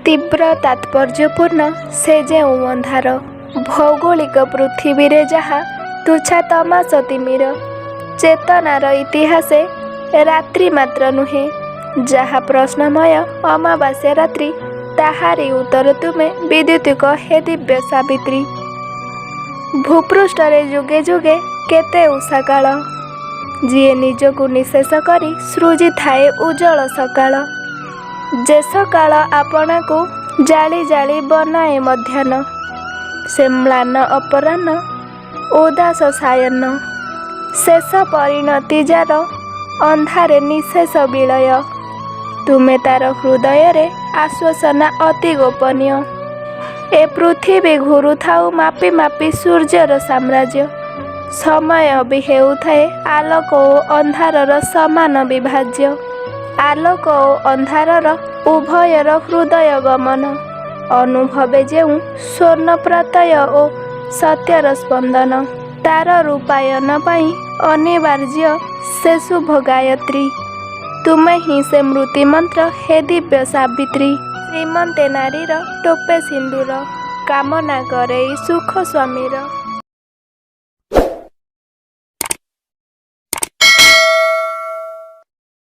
ତୀବ୍ର ତାତ୍ପର୍ଯ୍ୟପୂର୍ଣ୍ଣ ସେ ଯେଉଁ ଅନ୍ଧାର। ଭୌଗୋଳିକ ପୃଥିବୀରେ ଯାହା ତୁଚ୍ଛା ତମାସ ତିମିର। ଚେତନାର ଇତିହାସେ ରାତ୍ରି ମାତ୍ର ନୁହେଁ ଯାହା ପ୍ରଶ୍ନମୟ ଅମାବାସ୍ୟା ରାତ୍ରି, ତାହାରି ଉତ୍ତର ତୁମେ ବିଦ୍ୟୁତିକ ହେ ଦିବ୍ୟ ସାବିତ୍ରୀ। ଭୂପୃଷ୍ଠରେ ଯୁଗେ ଯୁଗେ କେତେ ଉଷାକାଳ, ଯିଏ ନିଜକୁ ନିଃଶେଷ କରି ସୃଜିଥାଏ ଉଜ୍ଜ୍ୱଳ ସକାଳ। ଯେ ସକାଳ ଆପଣାକୁ ଜାଳି ଜାଳି ବନାଏ ମଧ୍ୟାହ୍ନ, ସେ ମ୍ଳାନ ଅପରାହ୍ନ ଉଦାସ ସାୟାହ୍ନ। ଶେଷ ପରିଣତି ଯାର ଅନ୍ଧାରେ ନିଃଶେଷ ବିଳୟ, ତୁମେ ତାର ହୃଦୟରେ ଆଶ୍ୱାସନା ଅତି ଗୋପନୀୟ। ଏ ପୃଥିବୀ ଘୂରୁଥାଉ ମାପି ମାପି ସୂର୍ଯ୍ୟର ସାମ୍ରାଜ୍ୟ, ସମୟ ବି ହେଉଥାଏ ଆଲୋକ ଓ ଅନ୍ଧାରର ସମାନ ବିଭାଜ୍ୟ। ଆଲୋକ ଓ ଅନ୍ଧାରର ଉଭୟର ହୃଦୟ ଗମନ ଅନୁଭବେ ଯେଉଁ ସ୍ୱର୍ଣ୍ଣ ପ୍ରତ୍ୟୟ ଓ ସତ୍ୟର ସ୍ପନ୍ଦନ, ତାର ରୂପାୟନ ପାଇଁ ଅନିବାର୍ଯ୍ୟ ସେ ଶୁଭ ଗାୟତ୍ରୀ। ତୁମେ ହିଁ ସେ ମୃତ୍ୟୁମନ୍ତ୍ର ହେ ଦିବ୍ୟ ସାବିତ୍ରୀ। ଶ୍ରୀମନ୍ତେ ନାରୀର ଟୋପେ ସିନ୍ଦୂର, କାମନା କରେଇ ସୁଖ ସ୍ୱାମୀର।